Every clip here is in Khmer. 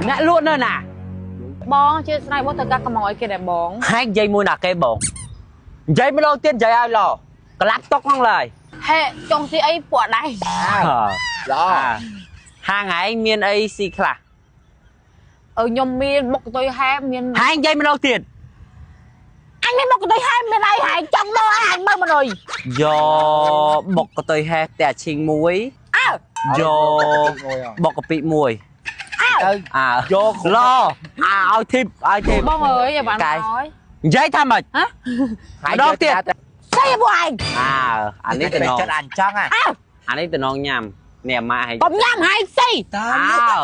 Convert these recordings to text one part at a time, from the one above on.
អ្នកលក់នៅណា បងជាស្រ័យបងទៅកាកំងឲ្យគេដែរបង ហែងនិយាយមួយណាគេបងនិយាយម្ដងទៀតនិយាយឲ្យឡកលាប់តុកហ្នឹងឡើយ ហេចង់ស៊ីអីពួកដៃ ល្អ ហាងឯងមានអីស៊ីខ្លះ អឺខ្ញុំមានបុកកតុយហែមាន ហែងនិយាយម្ដងទៀត អញមានបុកកតុយហែមានអីហែចង់មើលអញមើលមកនុយ យកបុកកតុយហេះផ្ទះឈីងមួយ អើ យកបុកកាពិមួយ អើ ទៅ អើ យក ឡអើឲ្យធីបឲ្យធីប បងអើយឲ្យបានហើយ និយាយថាម៉េច ហ៎ ម្ដងទៀត ស្អីពួកឯង អើអានេះតំណង ចិត្តអញចង់អា អើ អានេះតំណងញ៉ាំនេះអាម៉ាក់ឲ្យ កុំញ៉ាំហែងស៊ី តា អើ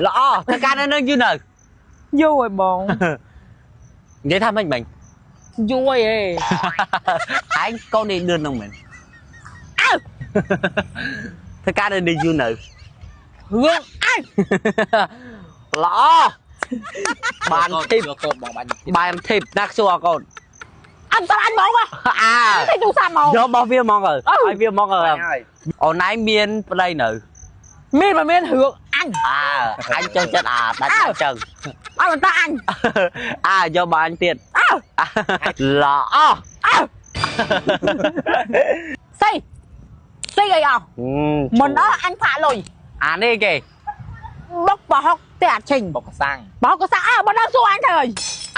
ល្អធ្វើការនៅនឹងយូរនៅ យូរហើយបង និយាយថាម៉េចមិញ យូរហើយ ឯងកូននេះឌឿននឹងមែន អើ ធ្វើការនៅនេះយូរនៅ រឿងអើ ល្អបានធីប យកកូនបងបាន បានធីបណាស់សួរកូន អត់តអញហ្មង អើ តែទូរស័ព្ទហ្មង យករបស់វាហ្មងទៅឲ្យវាហ្មងទៅ ហើយ អូនឯងមានប្តីនៅ មានមិនមានរឿងអញ អើអញចូលចិត្តអាដាច់ចឹង អត់បន្តអញ អើយកបានទៀត អើ ល្អ អើស៊ីស៊ីអីអស់មិនអស់អញផាក់លុយ អានេះគេ បុកប្រហុកតែអត់ឈិញ បុកសាំង បុកក៏សាក់អើបើដល់សួរអញទៅហើយ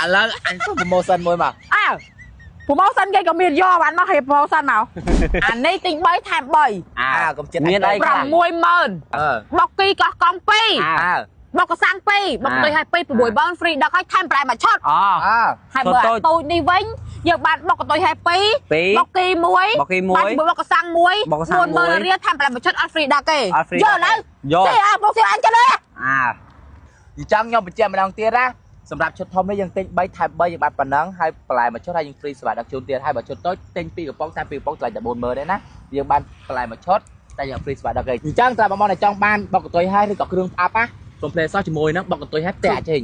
ឥឡូវអញសុំ promotion មួយមក អើ promotion គេក៏មានយកបានមកហេ promotion មកអានេះទិញ3ថែម3 អើ អើកុំចិត្ត មានអីខ្លះ 60000 អឺ បុកគីកោះកង់2 អើ អើ បុកកសាំង2បុកទុយឲ្យ2 6ម៉ឺន free ដឹកឲ្យថែមប្រែមួយឈុត អូ អើ ហើយបើអាតូចនេះវិញយើងបានបុកកតុយឲ្យ2 ពីរ បុកគី1 បុកគីមួយ បានជាមួយបុកកសាំង1 បុកកសាំងមួយ 40000រៀលថែមប្រែមួយឈុតអត់ free ដឹកទេ អត់ free យកឡើយ យក ទេអើបុកស៊ីអញចឹងទេ អើ អញ្ចឹងខ្ញុំបញ្ជាក់ម្ដងទៀតណាសម្រាប់ឈុតធំនេះយើងទិញ3ថែម3យើងបានប៉ុណ្ណឹងហើយបន្លែមួយឈុតហើយយើង free សេវាដឹកជូនទៀតហើយបើឈុតតូចទិញ2កំប៉ុងថែម2កំប៉ុងថ្លៃតែ40000ទេណាយើងបានបន្លែមួយឈុតតែយើង free សេវាដឹកទេអញ្ចឹងតើបងប្អូនដែលចង់បានបុកកតុយហើយឬក៏គ្រឿងផ្អាប់ណាកុំភ្លេចសោះជាមួយនឹងបុកកតុយហើយផ្ទះចេញ